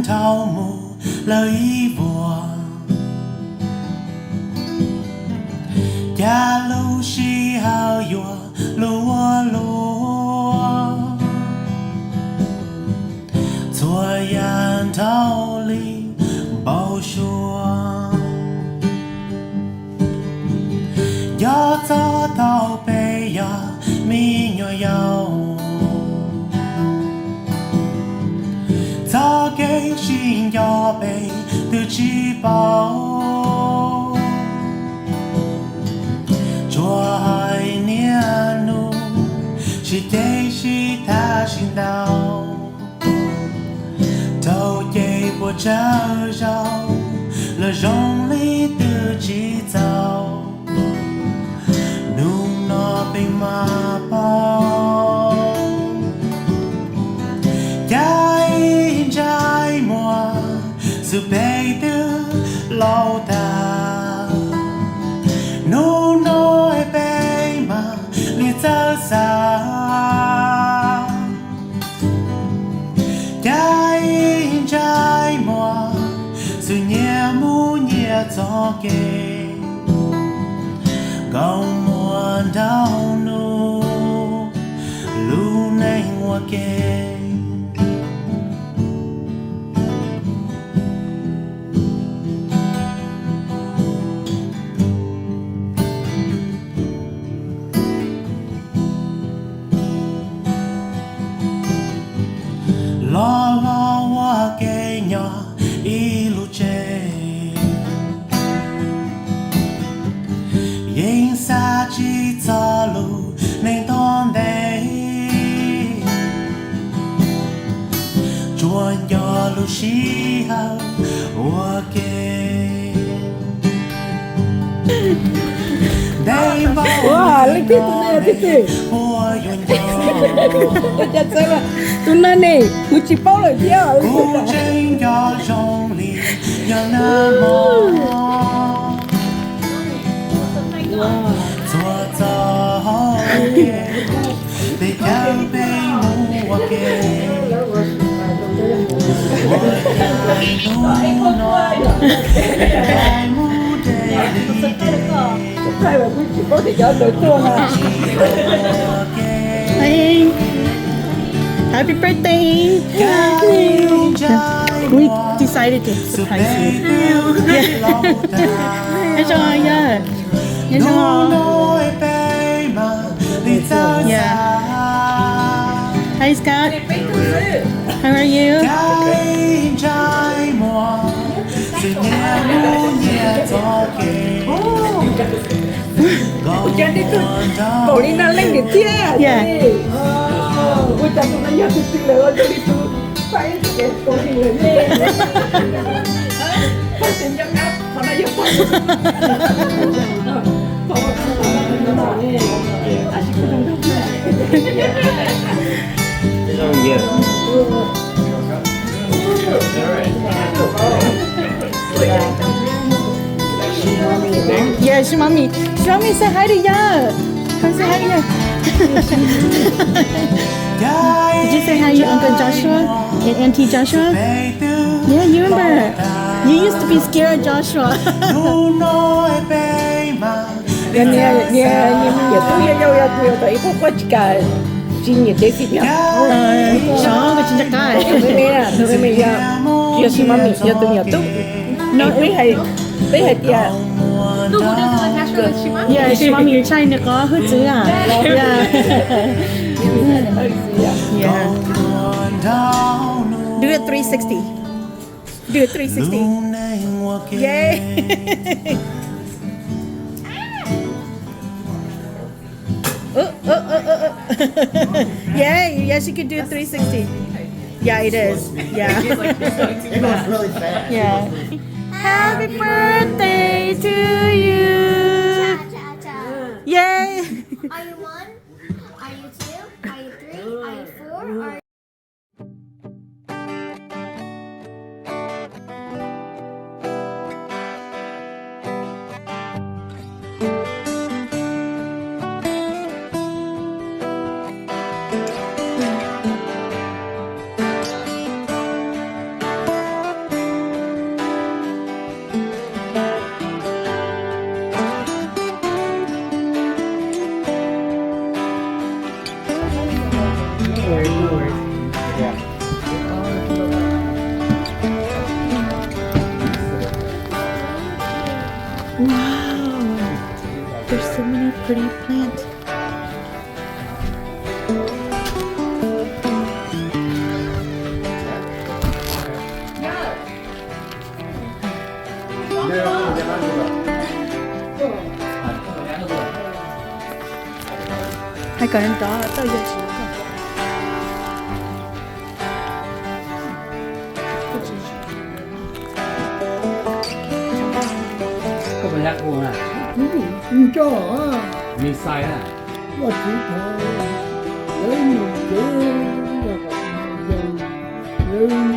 dhau mus lawm ib vuag, cas lub sij hawm yuav luag luag, txhua yam dhau li npau suav. Nco txog thaum peb yog me nyuam yaus, txoj kev sib nco peb twb tsis paub. Tsuas hais niaj hnub sib ceg sib tham sib ntaus, raug cem puas tsawg zaus los zoo li twb tsis txaus. Hnub no peb mam paub, cas ib ntsais muag xwb peb twb laus tag. Hnub no peb mam li txawj xav, cas ib ntsais muag xwb nyias mus nyias txoj kev, nkauj muam nraug nus lub neej ua ke. Los los ua ke nyob ib lub tsev, yeej xav tsis txog lub neej tom ntej, tsuas nco lub sij hawm ua ke. Ntev npaum ua yuav nco, tus no ne, kuv tsis paub lawm thiab. Kuv tseem nco zoo li yog nag hmo, txhua txoj hau kev, peb caug peb mus ua ke, ua cas hnub no peb caij mus deb li deb. Hey, happy birthday. We decided to surprise you. Yeah. Hais zoo, yeah. Hais zoo. Yeah. Hi, Scott. How are you? Ua cas nej tuaj npaum li no leej niam thiab. Yeah. Ua cas tus no yog tus twg lawm, ua cas li tus pab ib tus kaus hniav lawm ne? Pab tus nco qab qhov no yog pab. Yeah, she mommy. She mommy, say hi to Yao. Come say hi to Yao. Did you say hi to Uncle Joshua and Auntie Joshua? Yeah, you remember. You used to be scared of Joshua. Niag, niag, niag me nyuam tub yau yau yog tus yog tau ib qho quaj tsis kam, tsis nyiam dev xim thiab. Xyov, koj tsis nco qab. Tus me me, tus me me yog, yog tsis mami, yog tus me nyuam tub. No, peb hais, peb hais tias, yeah, tsis mami ntshai nws qhov hwj txwv a. Yeah. Yeah. Do a three sixty. Do a three sixty. Yay. Uh, uh, uh, uh, uh. Yeah, yeah, she could do three sixty. Yeah, it is. Yeah. It goes really fast. Yeah. Happy birthday to you. Cha, cha, cha. Yay. Are you one? Are you two? Are you three? Are you four? Are Kawg nrov toj yog tsis Koj puas yog kuv na? Kuv coj Vis xais na. Vaj tswv thov lawv nug kev los kom zoo, lawv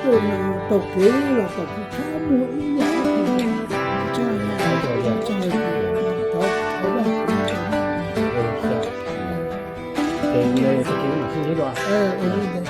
tuaj nug taug kev los kom tsis txhob muaj ib yam. Thov, thov Vaj tswv. Ces ua li ntawd.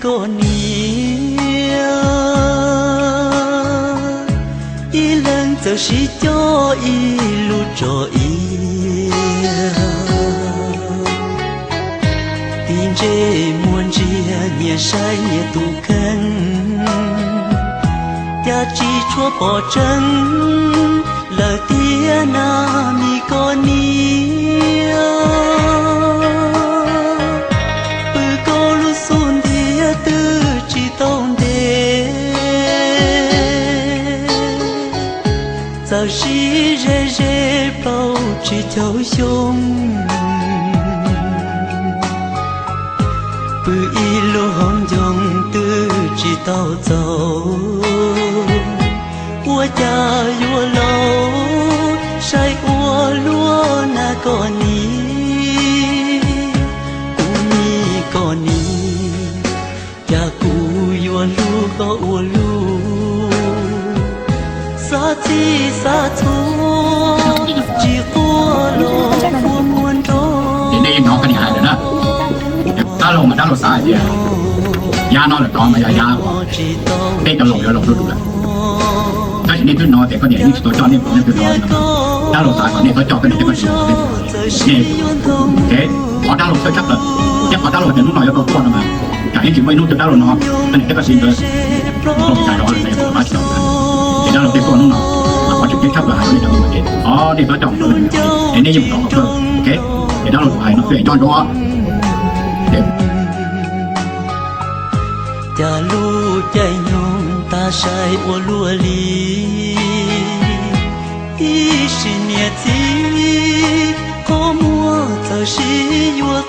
Koj niam, ib leeg txawm sib coj ib lub tso iab, tig ntsej muag ntsia nyias saib nyias tus kheej, cas tsis tshua pom tseeb lawm tiag na, mi koj niam. Pw koj lub xub ntiag twb tsis tau ntev, txawm sib ze ze plaub tsib caug xyoo. Pw ib lub hauv ncoo twb tsis tau txaus, ua cas yuav laus saib ua luaj na koj niam, kuv mi koj niam. Cas kuv yuav hlub koj ua luaj, xav txij xav txhua tsis quaj los quaj muag nrov. Ces nej yeej hnov koj niam hais lawm na. Dab laug mas dab laug xav hais tias yav no lawm tod mas yog yav peb cov laus yuav laus tuaj tus lawm. Tab sis nej twb hnov tias koj niam yeej tsis tau coj nej mus, nej twb hnov li no. Dab laug xav kom nej txhob coj koj niam thiab koj txiv mus, nej, qhov dab laug txhawj tshaj plaws, thiab qhov dab laug tias hnub no yuav tau tuaj no mas tsam yeej tsis muaj ib hnub twg dab laug no koj niam thiab koj txiv nkawd ua li cas rau lawm, yog pab tsis tau. Ces dab laug thiaj tuaj hnub no, mas qhov tseem ceeb tshaj plaws hais rau nej cov me nyuam ces qhov nej txhob coj mus rau nej niam, es nej yeej mus rau qhov kawg, ok. Ces dab laug hais no xwb es nco ntsoov os. Cas lub caij nyoog tas sai ua luaj li, ib sim niam txiv qhov muag txawm sib yuav